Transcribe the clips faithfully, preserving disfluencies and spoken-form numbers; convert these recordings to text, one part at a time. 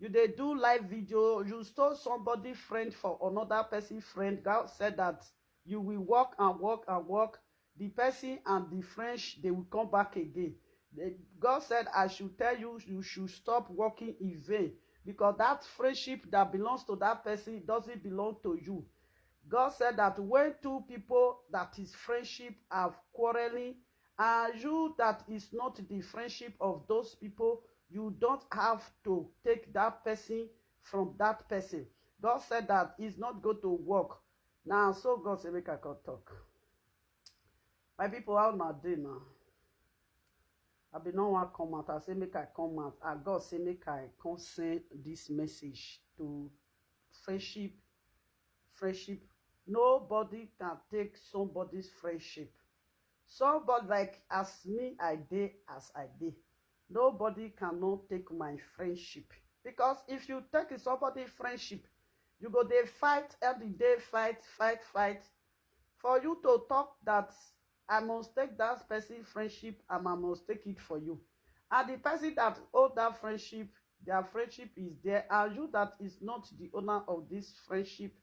You dey do live video, you stole somebody friend for another person friend. God said that you will work and work and work. The person and the friend, they will come back again. The- God said, "I should tell you, you should stop working in vain, because that friendship that belongs to that person doesn't belong to you." God said that when two people that is friendship are quarreling, and you that is not the friendship of those people, you don't have to take that person from that person. God said that is not going to work. Now, so God say make I come talk. My people, how una dey now? I be no wan come out. I say make I come out. And God say make I come send this message to friendship. Friendship. Nobody can take somebody's friendship. Somebody, like, as me I dey, as I dey, nobody cannot take my friendship. Because if you take somebody friendship, you go dey fight every day, fight, fight, fight. For you to talk that I must take that person friendship and I must take it for you. And the person that hold that friendship, their friendship is there, and you that is not the owner of this friendship,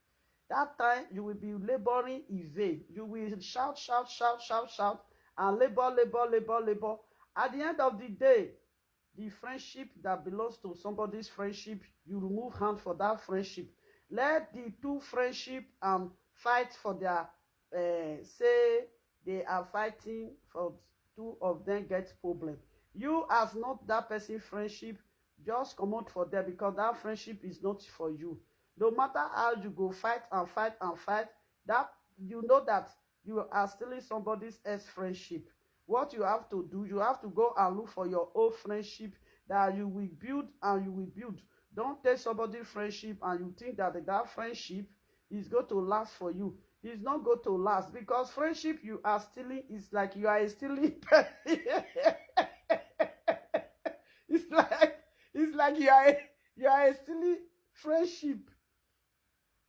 that time you will be laboring in vain. You will shout, shout, shout, shout, shout, and labor, labor, labor, labor. At the end of the day, the friendship that belongs to somebody's friendship, you remove hand for that friendship. Let the two friendship and fight for their, uh, say they are fighting for two of them get problem. You as not that person friendship, just comot for there, because that friendship is not for you. No matter how you go fight and fight and fight, that you know that you are stealing somebody's else friendship. What you have to do, you have to go and look for your own friendship that you will build and you will build. Don't take somebody's friendship and you think that that friendship is going to last for you. It's not going to last, because friendship you are stealing is like you are stealing. It's like, it's like you are, you are stealing friendship.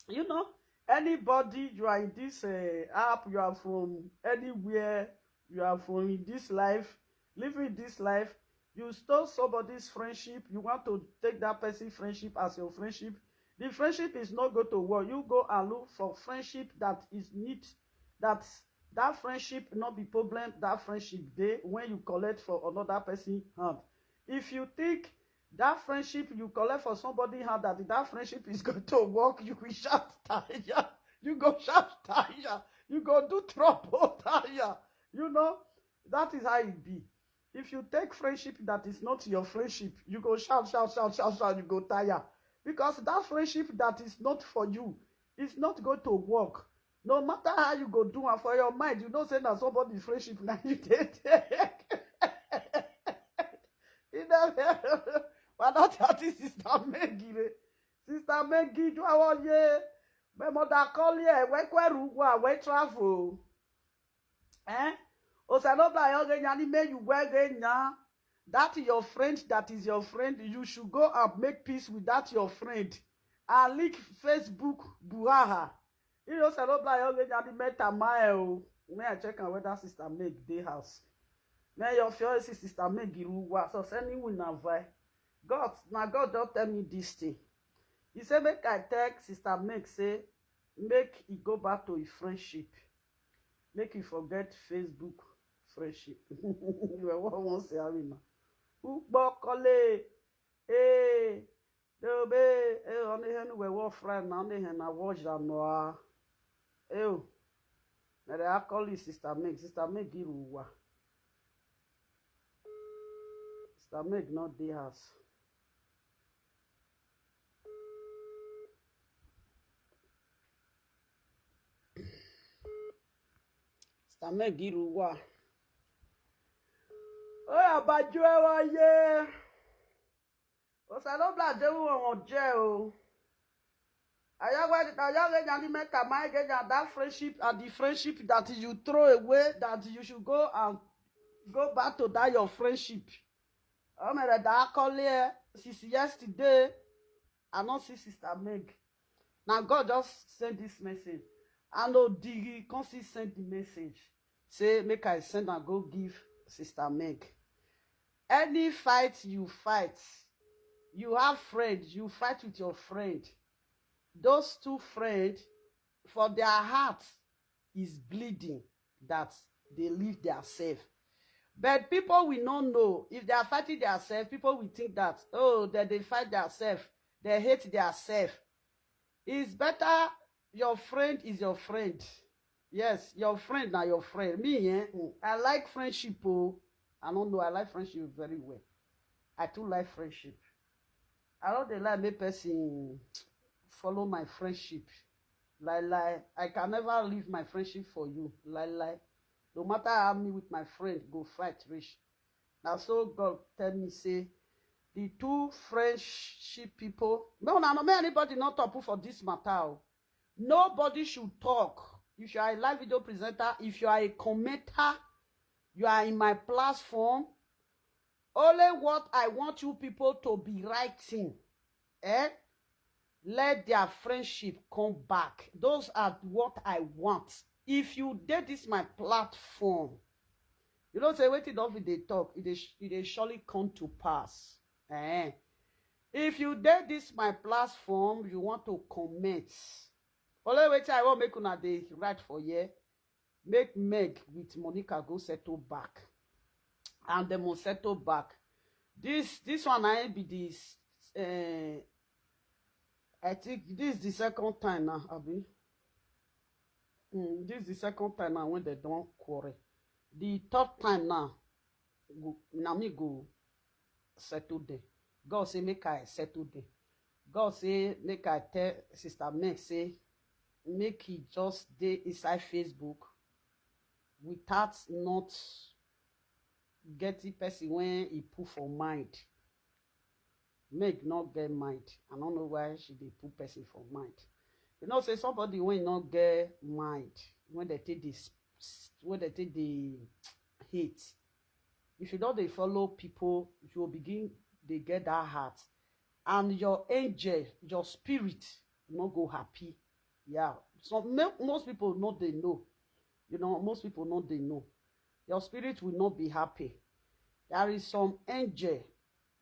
You know, anybody, you are in this, uh, app, you are from anywhere, you are from in this life, living this life, you stole somebody's friendship, you want to take that person's friendship as your friendship. The friendship is not going to work. You go and look for friendship that is neat, that that friendship not be problem, that friendship dey when you collect for another person hand. If you think that friendship you collect for somebody hand, that that friendship is going to work, you will shout tire. You go shout tire. You go do trouble tire. You know, that is how it be. If you take friendship that is not your friendship, you go shout, shout, shout, shout, shout, you go tire. Because that friendship that is not for you is not going to work. No matter how you go do am for your mind, you know say na somebody friendship na you dey take. You know, but not that is Sister Maggie. Sister Maggie, you are all ye. My mother call ye, we kweru, we travel. Eh? Osanobla yoge nyani me you wege nya. That your friend, that is your friend, you should go and make peace with that your friend. And link Facebook buhaha. You know, Osanobla yoge nyani me tamae o. May I check on whether Sister Meg dey house. May your fiance Sister Meg iruwa. So send me na vai. God, now God don't tell me this thing. He said make I tell Sister Meg say make he go back to his friendship. Make you forget Facebook friendship. You were one once a week now. Ukpokole. Hey. Dobe. Hey, on the hand we were friend, on the hand I watch that no. Hey. Now they are calling Sister Meg. Sister Meg Iruwa. Sister Meg not the house. Sister Meg Iruwa. Oh, abajo ewa ye. Osanobla jewu won je o. Ayagwa, ayagwa nyani meta my ge that friendship and the friendship that you throw away, that you should go and go back to that your friendship. Oh, my, that I call here since yesterday. I not see Sister Meg. Now God just send this message. I know Digi can see send the message. Say make I send and go give Sister Meg. Any fight you fight, You have friend, you fight with your friend. Those two friends, for their heart is bleeding that they leave their self. But people will not know if they are fighting their self. People will think that, oh, that they fight their self, they hate their self. It's better your friend is your friend. Yes, your friend na your friend. Me, eh, mm, I like friendship. Oh, I don't know. I like friendship very well. I too like friendship. I don't dey like make person follow my friendship. Lie lie. I can never leave my friendship for you. Lie lie. No matter how me with my friend go fight reach. Now so God tell me say the two friendship people. No, no, no, make anybody not talk for this matter. Oh. Nobody should talk. If you are a live video presenter, if you are a commenter, you are in my platform. Only what I want you people to be writing, eh? Let their friendship come back. Those are what I want. If you did this my platform, you don't say wetin don fit dey talk, it dey sh- it dey surely come to pass. Eh? If you did this my platform, you want to comment. Only wetin I wan make una dey write for here. Make Meg with Monica go settle back, and dem must settle back. This this one na im be this. Uh, I think this is the second time now, abi. Mm, this is the second time now when they don't quarrel. The third time now, go, na me go settle them. God say make I settle them. God say make I tell Sister Meg say make he just dey inside Facebook without not getting person when he put for mind. Meg not get mind. I don't know why she dey put person for mind. You know, say somebody when not get mind, when they take this, when they take the hate. If you don't dey follow people, you will begin they get that heart, and your angel, your spirit, not go happy. Yeah, some mo- most people know they know. You know, most people know they know. Your spirit will not be happy. There is some angel.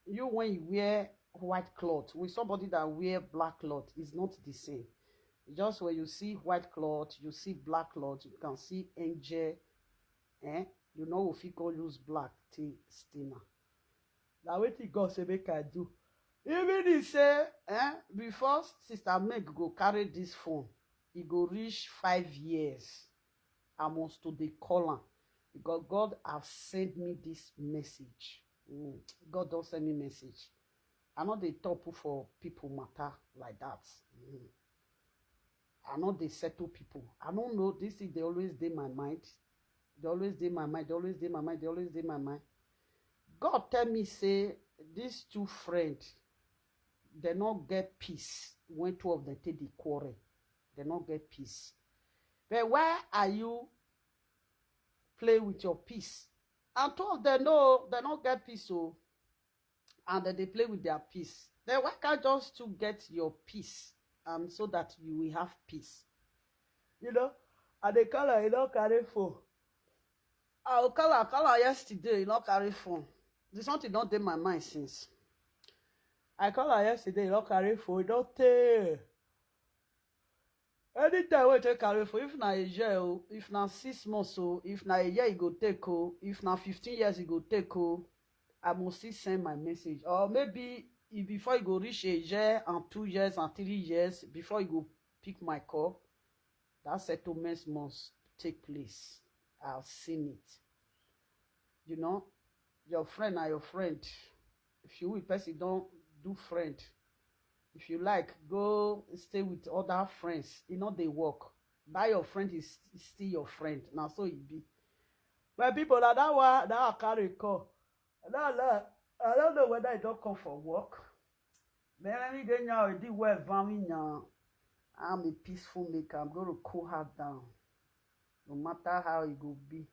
You when you wear white cloth with somebody that wear black cloth is not the same. Just when you see white cloth, you see black cloth, you can see angel. Eh? You know if you go use black tea stinner. Now wetin God say make I do? Even he say, eh, before Sister Meg go carry this phone, he go reach five years. I must to dey call am because God have sent me this message. Mm, God don't send me message. I not dey talk for people matter like that. Mm. I not dey settle people. I don't know. This thing they always dey my mind. They always dey my mind. They always dey my mind. They always dey my mind. God tell me say these two friends, they not get peace when two of them take the quarrel. They not get peace. But why are you play with your peace? And two of them no, they not get peace. So and then they play with their peace. Then why can't just to get your peace and so that you will have peace? You know, and they call her, you don't carry phone. I will call her, call her yesterday, you don't carry phone. This something don't dey my mind since. I call her yesterday, you don't carry phone, you don't tell. Anytime wey take carry for, if na a year o, if na six months o, if na a year e go take o, if na fifteen years e go take o, I must still send my message. Or maybe e before e go reach a year and two years and three years before e go pick my call, that settlement must take place. I've seen it. You know, your friend na your friend. If you with person don't do friend, if you like, go stay with other friends. E no dey work. That your friend is still your friend. Now so it be. My people, na that one, that I carry call. Now, now, I don't know whether I don't come for work. But any day now, I do well, vomit now. I'm a peaceful maker. I'm going to cool her down. No matter how it go be.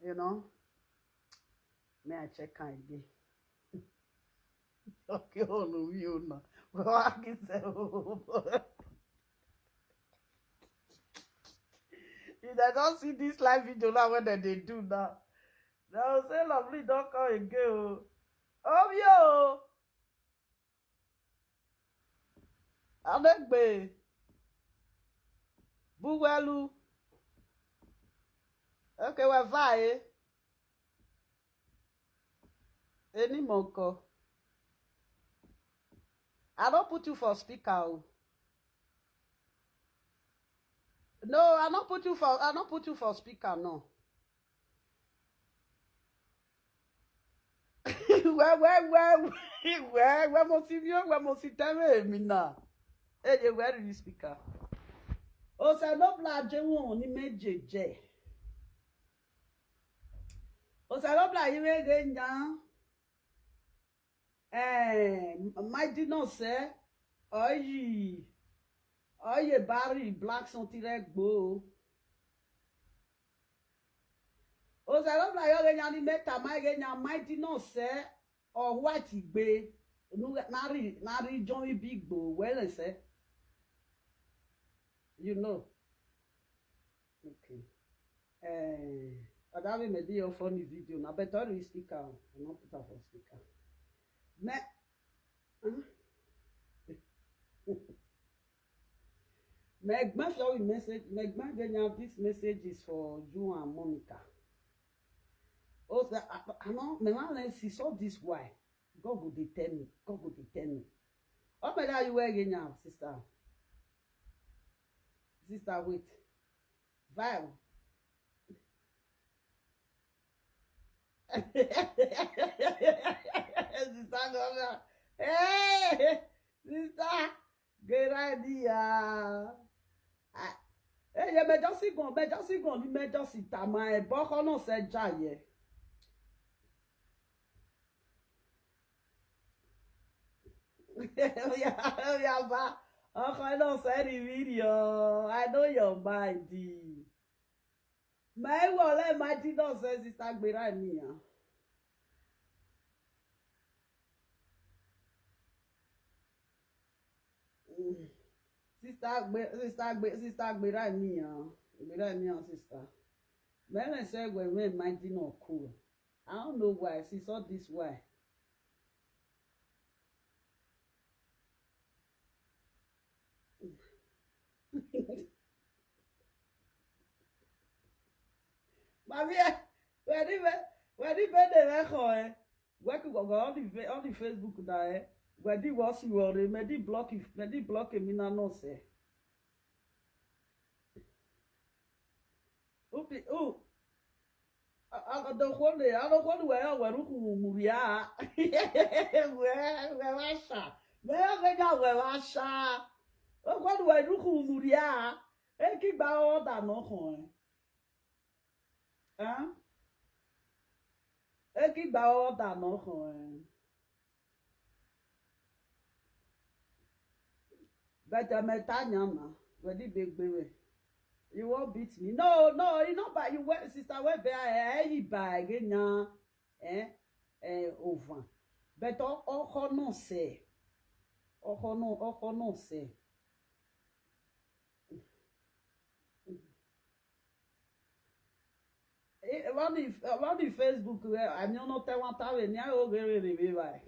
You know? May I check her again? Okay, oh no, you know. Well, I can say, oh, boy. If they don't see this live video now, what do they do now? They will say, lovely, don't come again. Oh, oh, yo. Adegbe. Buwelu. Okay, we're fine. Any monko. I don't put you for speaker. Oh. No, I don't put you for I don't put you for speaker, no. Well, well, well, well, well, must you, well, must you tell me, Mina? Hey, where do you speaker? Ose no bla je won ni mejeje. Ose no bla yi we ge nya. Eh, my did not say, oh, ye, oh, ye Barry Black Sonti Regbo. Ose no bla yo ge nya ni meta my ge nya my did not say, or what he be. No, na ri na ri John Big Bo. Well, I say, you know. Okay. Eh, Adavi may be your funny video. Now, better we speak out. I not put out for speaker. Me, huh? Megma show we message. Megma Genya, this message is for you and Monica. Oh, sir, I, I know. Me man, she saw this why. God go dey tell me. God go dey tell me. Oh, my God, you were Genya, sister. Sister, wait. Vile. Sister Gona. Hey, sister. Good idea. Ah, hey, yeah, me just see gone, me just see gone, me just see tama e boko no se jaye. Oh yeah, oh yeah, ba. Oh, I don't say the video. I know your mind. My wallet, my did not say sister Gbera ni ya. Mm. Sister Gbe, sister Gbe, sister Gbera ni ya. Gbera ni ya, sister. Many say when my did not cool. I don't know why. She saw this why. Mami, eh, where the where the bed they were going? Where could go on the fa- on the Facebook now? Eh? Where the was you already? Me the block if me the block him in a no say. Upi u. Adokwone, adokwone we ya weru ku muria. We we washa. Me ya we ya we washa. Okwone we ru ku muria. E ki gba order no kan. Eh? E ki gba order no kan. But I'm a Tanya now. Where the big baby? You won't beat me. No, no, you know, but you went, sister, where be I, I, I, by again now. Eh? Eh, over. But all, all, all no say. All, all no, all, all no say. Eh, wani wani Facebook we, ani ono te wan ta we ni a o gere re we bai.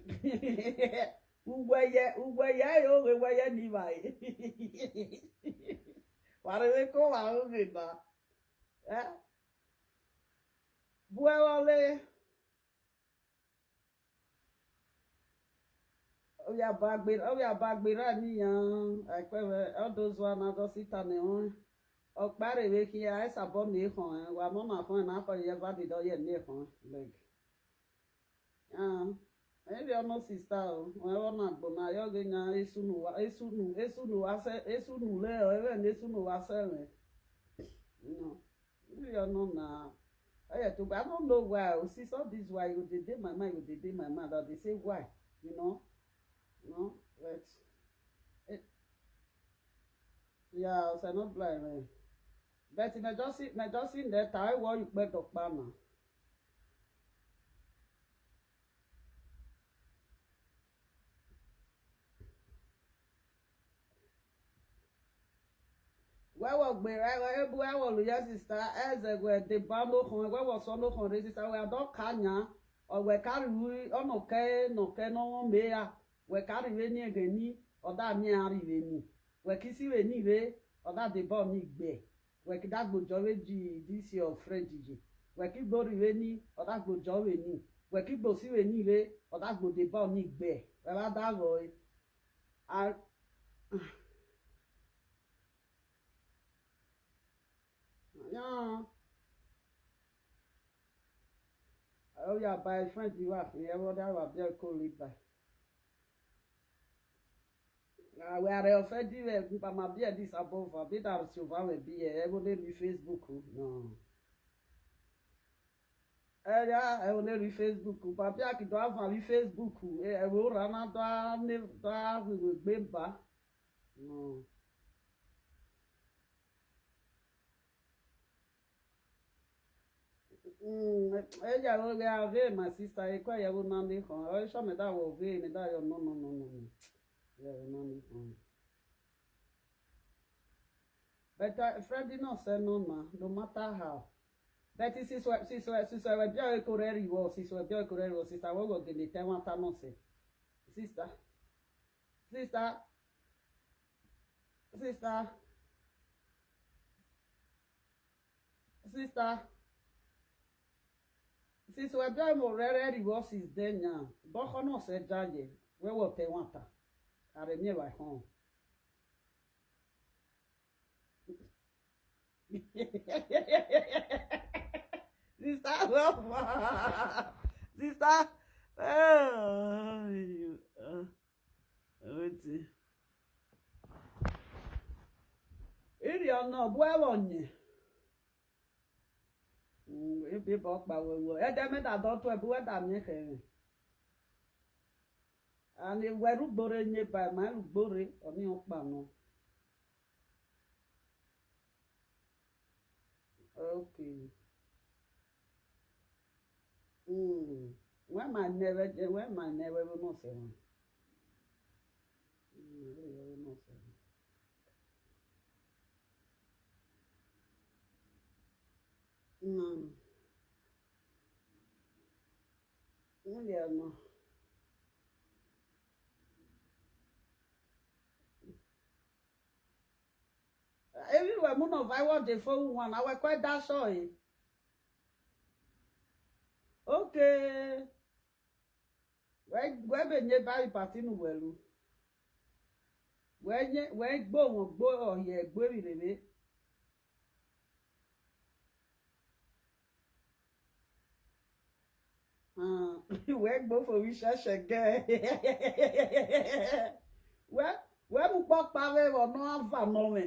Ugwe ye ugwe ye o we we ye ni bai. Ware we ko wa o we ba. Eh? Bue wale. Oya bagbe oya bagbe ra ni yan. Ekwe we all those one na do sita ne on. Okpare we ki a esa bo ni kon, wa mo na kon na ko ye va di do ye ni kon. Like. Ah. Maybe I'm not sister o. Wa na gbo na yo ge nya esunu wa esunu esunu wa se esunu le o, even esunu wa se we. No. You know now. Oh yeah, to I don't know why. You see, so this why you did in my mind, you did in my mind. That they say why, you know, no, but it, yeah, I was not blind, man. But in a just in a just in that time, what you bet up banner. Wewe gbera ebu ewe lu ya sister eze gwe de ba no kon wewe so no kon re sister we adon kanya o we kari wi ono ke no ke no me ya Wẹ ka rhie vbene ẹghẹ ni, ọ da miẹn ra rhie vbene. Wẹ ki si vbene rre, ọ da deba ọni gbe. Wẹ ki da gbe ojọ vwe ji this your friend ji. Wẹ ki gbe orhie vbene, ọ da gbe ojọ vbene. Wẹ ki gbe osi vbene rre, ọ da gbe odeba ọni gbe. Wẹ vbe da ghọe. A- Yan. Oh yeah, bye friend, you are. Yeah, what I was there call it bye. Ah, we are offending me. But my beer this above. I bet I'll survive a beer. I will name Facebook. No. Eh, yeah, I will name Facebook. But I can do have my Facebook. Eh, I will run out. Do I name? Do I will be back? No. Mm, eya wo ghe a ghe, my sister, e kue ye wo na ni khon. O sho me da wo ghe, me da yo no, no, no, no, no. Ye wo na ni khon. But uh, Freddy no say no na, no matter how. But since we, since we, since we be a correct reward, since we be a correct reward, sister, we go get the ten one ta no say. Sister, sister, sister, sister. Since we be mo rere reward since then now, but no say jaye. We will ten one ta. Are mi wa home. Sister, love. Sister, oh, you, uh, wetin? Iri ọna ọbu ẹvọ nyẹ. Mm, ebe ba ọkpa wẹ wẹ. Ẹdẹ mẹ da dọ tuẹ bu wẹ da miẹn khẹ mwẹ. And wẹ rugbo re nyẹ ba ma rugbo re, ọni ọkpa nọ. Okay. Mm. Wẹ ma nẹ vwẹ, wẹ ma nẹ vwẹ vwẹ nọ sẹ wan. Mm, vwẹ nọ sẹ wan. Mm. Ndia no. Everywhere mu no vai wo de fo wan na we kue da so e. Okay. We we be nye ba party nu we lu. We nye we gbo won gbo oye gbo ri rere. Ah, we gbo fo wi shasha ge. We we mu po pa we wo no ava no me.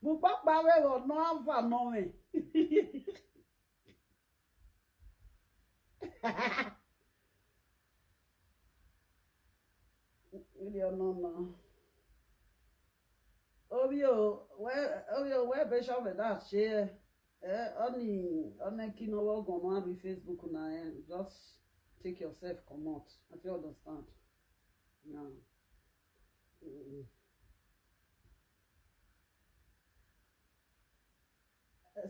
Mu po pa we wo no ava no me. Ilé ọ̀nà náà. Obi o, where obi o, where Bishop that share? Eh, only only kino wo go on Facebook na eh, just take yourself come out. I feel understand. Yeah. Mm-mm.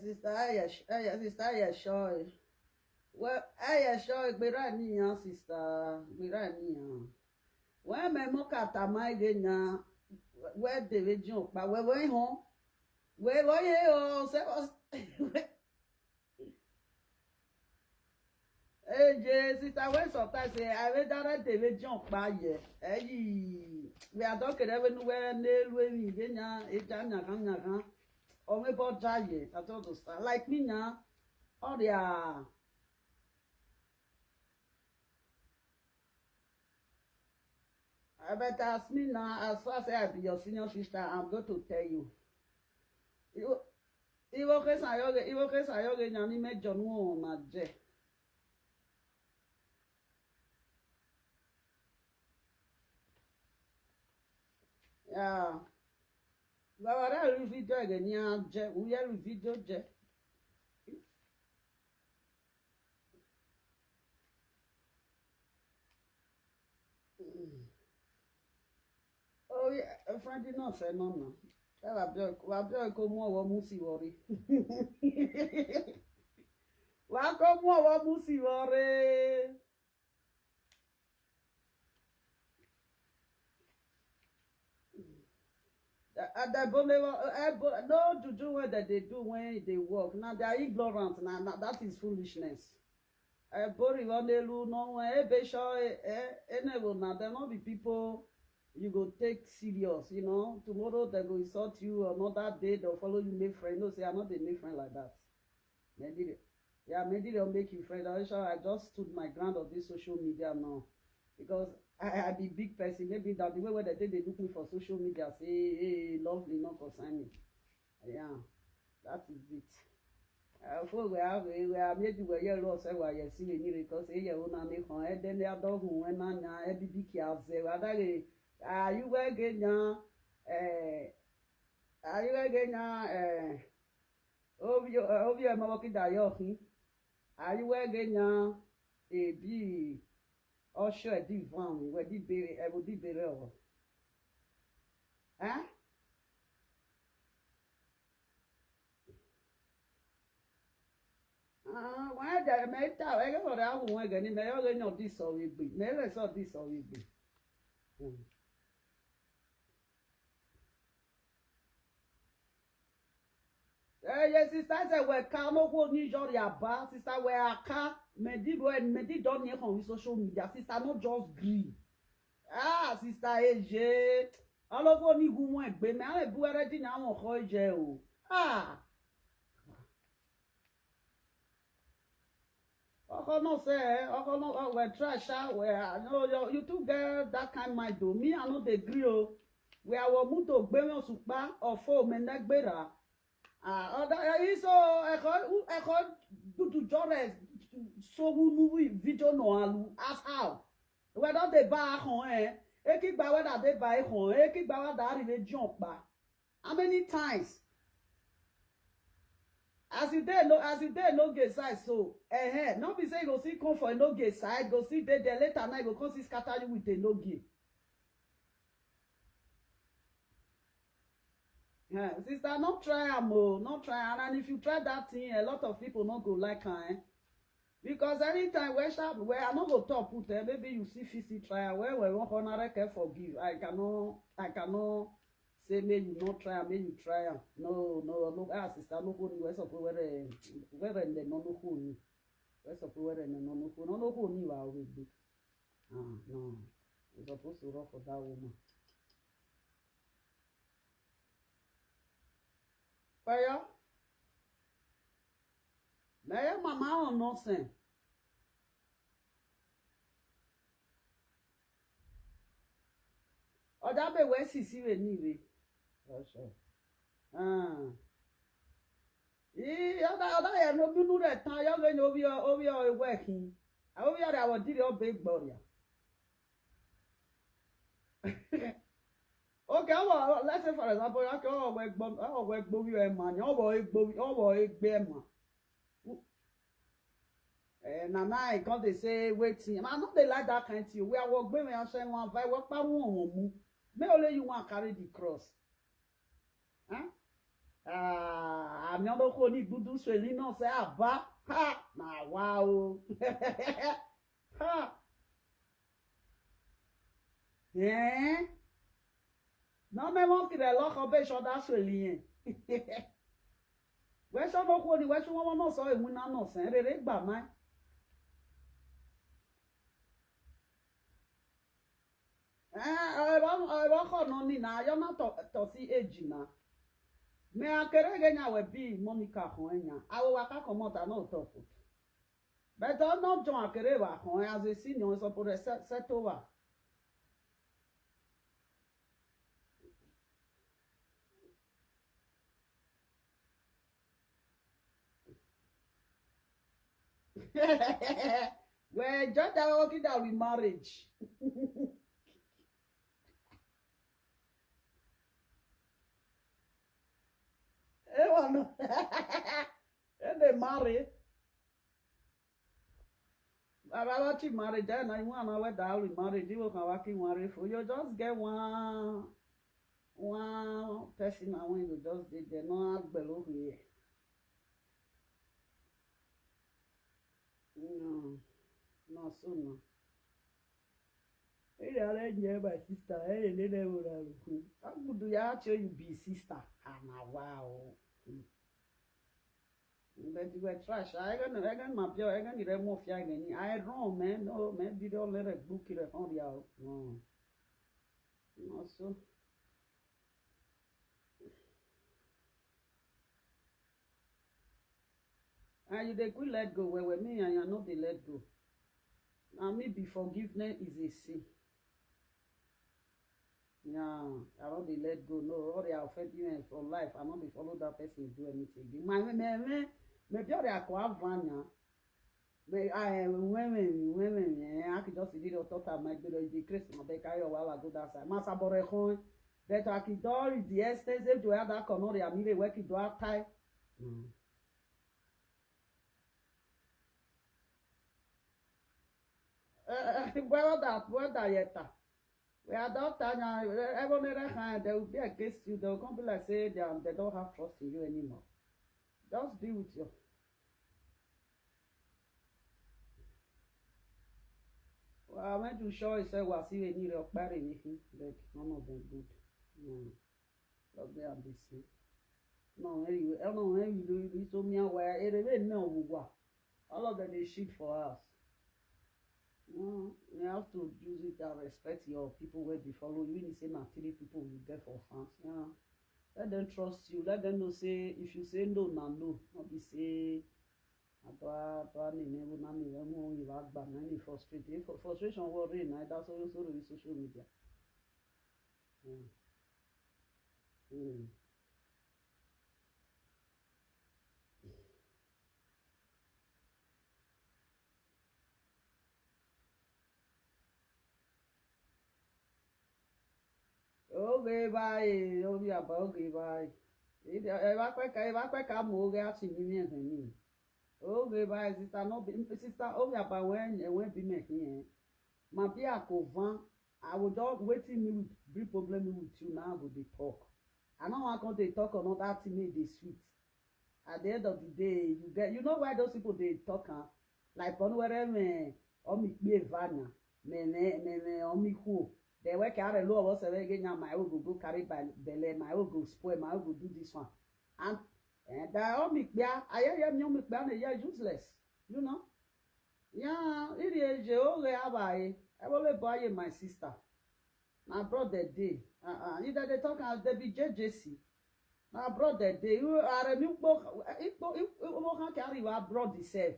Sister Aya, Aya, Sister Aya Shoy. Well, Aya Shoy, gbera niyan, sister, gbera niyan. When me mo kata my genya, where the region, but where we home, where we o se o. Eje, sister, when sometimes say I will direct the region by ye. Hey, we are talking even where ne lui genya, e ja nyaga nyaga. O me bo ja ye, I don't understand. Like me now, oh yeah. I better ask me now, as far as I be your senior sister, I'm going to tell you. Iwo iwo kesa yoge, iwo kesa yoge nyani me jonu o ma je. Yeah. Baba ra ru video ge ni a je, u ye ru video je. Oh yeah, friend, no say no no. Ẹ wá bí ọkọ, wá bí ọkọ mú ọwọ́ mú sí wọrí. Wá kó mú ọwọ́ mú sí wọrí. And the Bole, eh, Bo-, no juju wey dem dey do when e dey work. Na their ignorance, na, na that is foolishness. Eh, Bori Wanelu, no one, eh, be sure, eh, eh, anyway, na dem no be people you go take serious, you know. Tomorrow dem go insult you, another day dem follow you make friend. No, say I no dey make friend like that. Medile. Yeah, Medile don make you friend. I sure I just stood my ground of this social media now. Because I, I be big person. Maybe that the way wey dem take dey look me for social media, say, "Hey, lovely, no concern me." Yeah, that is it. Eh, fo we have, we have made we hear Lord say we are seeing any because eh, yeah, una ne kon, eh, then they are dog who went on, eh, B B Q as, eh, we are like, eh, are you well again, yeah? Eh, are you well again, yeah? Eh, Obio, eh, Obio, eh, Mawaki Dayoki. Are you well again, yeah? Eh, be, oh, sure, di van, we di bere, eh, we di bere, oh. Eh? Ah, why the, me ta, I get for that one again, me, you know, this so we be, me, so this so we be. Mm. Eh, yes, sister, say, we come, no, go, ni, jori, aba, sister, we are car, me, di, we, me, di, don, ni, on social media, sister, no, just gree. Ah, sister, A J, all of you, ni, who, we, be, me, I, bu, already, now, on, ho, je, o. Ah. Oko no say, eh, oko no, oh, we try sha, we, ah, no, you, you too get that kind mind, though. Me, I no dey gree, o. We are wa muto gbe wọn supa, ofo me na gbera. Ah, other, eh, so, eko, eko, do to jores, so who know we video no alu, as how? We don dey buy hon, eh? Eki gba we da dey buy hon, eki gba we da ri le jon pa. How many times? As you dey no, as you dey no get side so, eh, eh, no be say you go see come for no get side, go see dey there later now, you go come see scatter you with a no get. Eh, sister, no try am o, no try am. And if you try that thing, a lot of people no go like am, eh? Because anytime where sharp, where I no go talk put, eh, maybe you see fit still try am. Where we wan honor can forgive. I cannot, I cannot say may you not try am, may you try am. No, no, no. Ah, sister, no go anywhere. So where, where the no no go ni. Where so where the no no go. No no go ni wa we do. Ah, no. We supposed to run for that woman. Fire. Na your mama on nonsense. Oda be we sisi we ni we. Russia. Ah. I oda, oda ya no binu re tan yo we no bi o, o bi o we hin. A o bi o re awon dire o be gboria. Okay, our, let's say for example, okay, our work, our work, we are man, our work, our work, be man. Eh, na na I come dey say wetin. I no dey like that kind thing. We are work, we are shine one vibe, work pa won won mu. Me only you wan carry the cross. Huh? Ah, ami on ko ni gudu sweli no say aba. Ha, na wow. Ha. Eh? No me won kire lo ko be so da sweli yen. We so no ko ni we so won no so e mu na no sen rere gba mai. Eh, ọ̀rọ̀, ọ̀rọ̀ kọ̀ náà ni na, ayọ́ náà tọ̀, tọ̀ sí èjì na. Me akere ge nya we bi Monica hon nya. Awo wa ka comot, I no talk. But I no join akere wa hon as a senior, so for the set, set over. Well, just that working that with marriage. Eh, well, no. And they marry. Baba, what you married then? I want to wear that we married. You can work in one for you. Just get one, one person. I want you just did there. No, I below here. No, no, so no. Hey, I like you, my sister. Hey, they never will have a good. How good do you actually be, sister? Ah, now, wow. Hmm. But you were trash. I gonna, I gonna my pure, I gonna get more fear than I run, man. No, man, they don't let a book in the phone, y'all. No. No, so. And you dey quick let go well well, me and you no dey let go. Na me be forgiveness is a sin. Yeah, I no dey let go. No, all the offending for life, I no dey follow that person do anything again. My me me me me be all the akwa vanya. Me I when when when when eh, I could just see the talk at my brother, the Chris my beka your wala go that side. Masa bore hon. That I could do the extensive to other corner, I need a work do that tie. Mm. Eh, eh, brother, brother, yeta. We are doctor now. Everyone hand, they will be against you. They will come be like say they, are- they don't have trust in you anymore. Just be with you. Well, I went to show you say was you any real party anything, but none of them good. Mm. Love them and be seen. No, anyway, I don't know when you do it. So me and why it even no wa. All of them they shit for us. Mm, we have to use it and respect your people where they follow you. When you say na three people you get for fans, yeah. Let them trust you. Let them know say if you say no, na no. Not be say adwa adwa ni ne wo na ni we mo yi wa gba na ni frustrate. If frustration wo re na that's also the social media. Mm. Mm. Oge báyìí, orí àbá oge báyìí. Ẹ bá pẹ́ ká, ẹ bá pẹ́ ká mú oge á sì ní ní ẹ̀sìn yìí. Oge báyìí, sister no be, sister oge àbá when, when be me here. My be a covan. I will just waiting me with big problem me with you now go dey talk. I no wan come dey talk another thing make e dey sweet. At the end of the day, you get, you know why those people dey talk am? Like Onwere me, Omi Kpevana, me me me me Omi Huo. They work out a lot of us again now. My own go go carry by belle, my own go spoil, my own go do this one. And and that Omi Kpia, I hear me Omi Kpia, they are useless. You know? Yeah, it is a oge abaye. I will buy you, my sister. Na abroad they dey. Uh-uh. If they dey talk as they be J J C. Na abroad they dey. You are a new book. Ipo ipo can carry you abroad itself.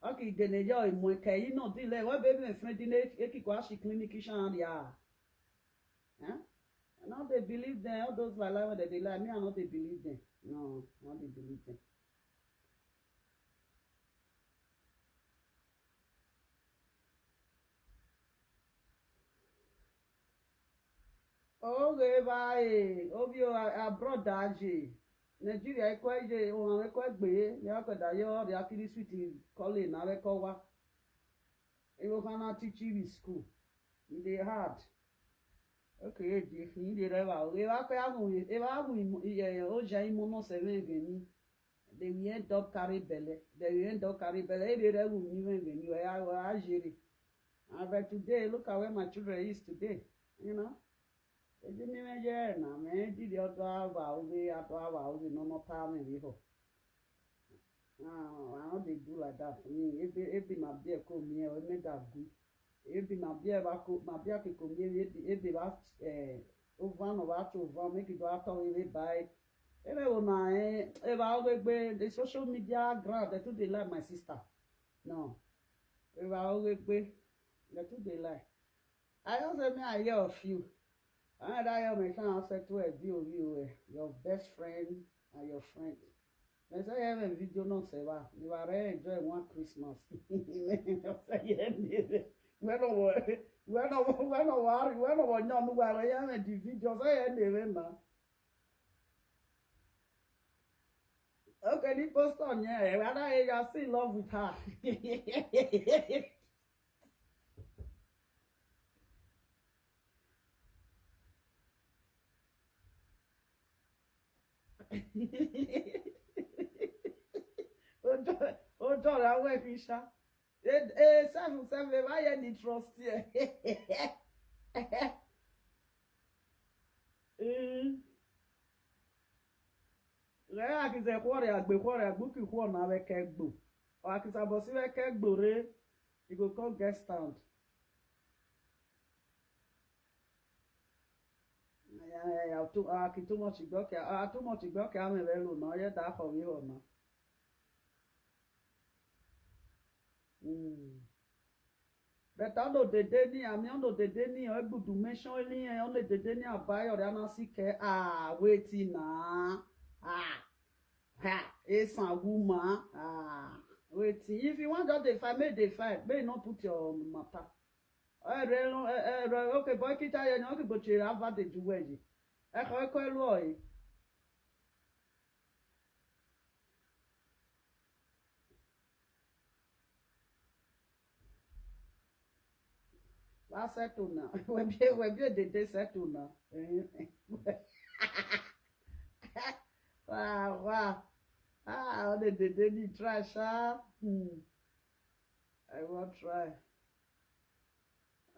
Okay, then you are in Mweke. You know the way baby my friend in a kiko ashi clinic ishan ya. Huh? I no dey believe them. All those lie lie wey dem dey lie, me I no dey believe them. No, I no dey believe them. Oge báyìí, obi o abroad aje. Nigeria ikwe je, o han ikwe gbe, ya ko da yo ri akiri sweet kole na we ko wa. E wo kana teach you school. E dey hard. Okay, e dey fi e dey rẹwà. E wa pe agun, e wa agun imo, e o ja imo no se me gbe ni. They will end up carry belle. They will end up carry belle. E dey rẹwà mi me gbe ni. Wa ya wa jere. And but today, look at where my children is today. You know. Eji mi me je na me di di odo awa oge ato awa oge no no pa me ri ho. Ah, I no dey do like that. Me, ebe ebe na beer ko mi e me da gu. Ebe na beer ba ko na beer ke ko mi ebe ebe ba eh over no ba to over make it do ato we buy. Ebe o na eh e ba oge gbe the social media ground they too dey like my sister. No. E ba oge gbe they too dey like. I just say me I hear of you. I hear that your machine answer to a view view eh, your best friend and your friend. They say you have a video no se wa. You are very enjoy one Christmas. Say yeah, neighbor. When no wa- when no when no worry when no wa- no no wa- we have a the video say yeah, neighbor, man. Okay, the post on here. Whether you are still in love with her. Ojo ojo ra we fi sha. Eh eh self self e ba ye ni trust here. Ze kwore agbe kwore agbuki kwo na we ke gbo. Or akisa bosi we ke gbo re. E go come get stand. Ya, ya, ya, too, ah, ki too much igbe oke, ah, too much igbe oke ame we lo na, ye da ko wi ho na. Mm. But I know the day ni, I mean, I know the day ni, I go do mention ni, I know the day ni, I buy or I see ke, ah, waiting na. Ah, ha, it's a woman. Ah, waiting. If you want that, they fight, make they fight. May not put your matter. Eh, re-, eh, eh, re-, okay, boy, kita ya, no, ki boche, ava de juweji. Eh, ko, ko, lo, eh. Wa settle now. We be, we be the day settle now. Eh. Wow, wow. Ah, all the day, day, the try, sha. Hmm. I will try.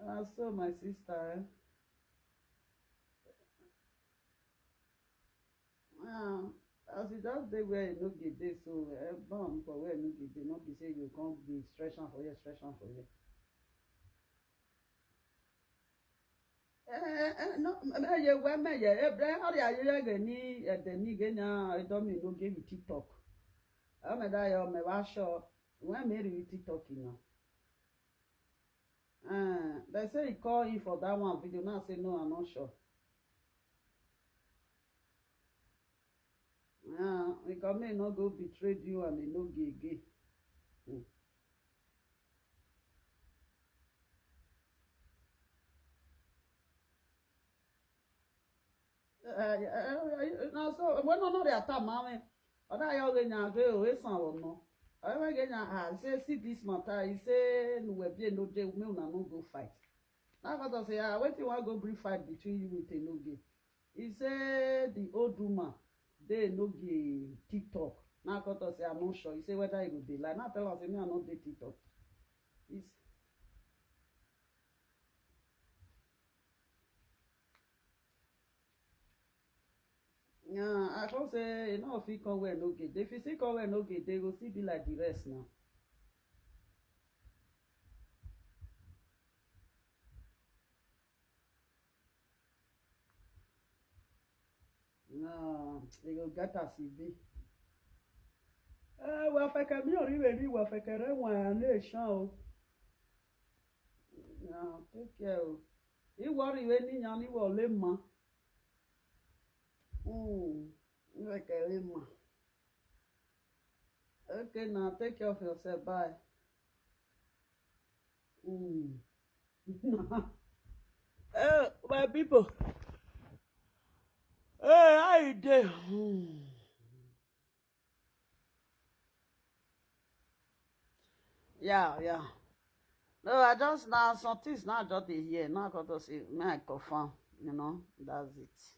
Ah, so my sister, eh? Ah, as you just dey where you no get dey, so, eh, born for where you no get dey, no be say you come be stretch am for here, stretch am for here. Eh, eh, eh, no, me ye we me ye, eh, bre, how are you, eh, ni, eh, the ni, ge, na, I don't mean, no give you TikTok. Oh, me that, yo, me, wa sure. When me read TikTok, you know. Uh, they say he call him for that one video. Now I say, "No, I'm not sure." Yeah, because me no go betrayed you and he no gay gay. Hmm. Eh, eh, eh, eh, na so, when no, no, they attack, man. Other you get na go, we san or no. I will get na, ah, say, "See this matter." He say, "No, we be no dey, me una no go fight." Now, because I say, "Ah, wetin wan go bring fight between you with Enoge?" He say, "The old woman, they no get TikTok." Now, because I say, "I'm not sure." He say, "Whether you go dey lie." Now, tell us, say, "Me, I no dey TikTok." It's Yeah, I come say, you know, if he come where no get. If he still come where no get, they go still be like the rest now. No, they go get as e be. Eh, wa feke mi ori we ri, wa feke re wa ne shan o. No, take care o. He worry we ni yan ni wo le ma. Hmm. Like a woman. Okay, now take care of yourself. Bye. Mm. Eh, my people. Hey, how you dey? Hmm. Yeah, yeah. No, I just now, some things now I just dey hear. Now I got to say, may I confirm, you know, that's it.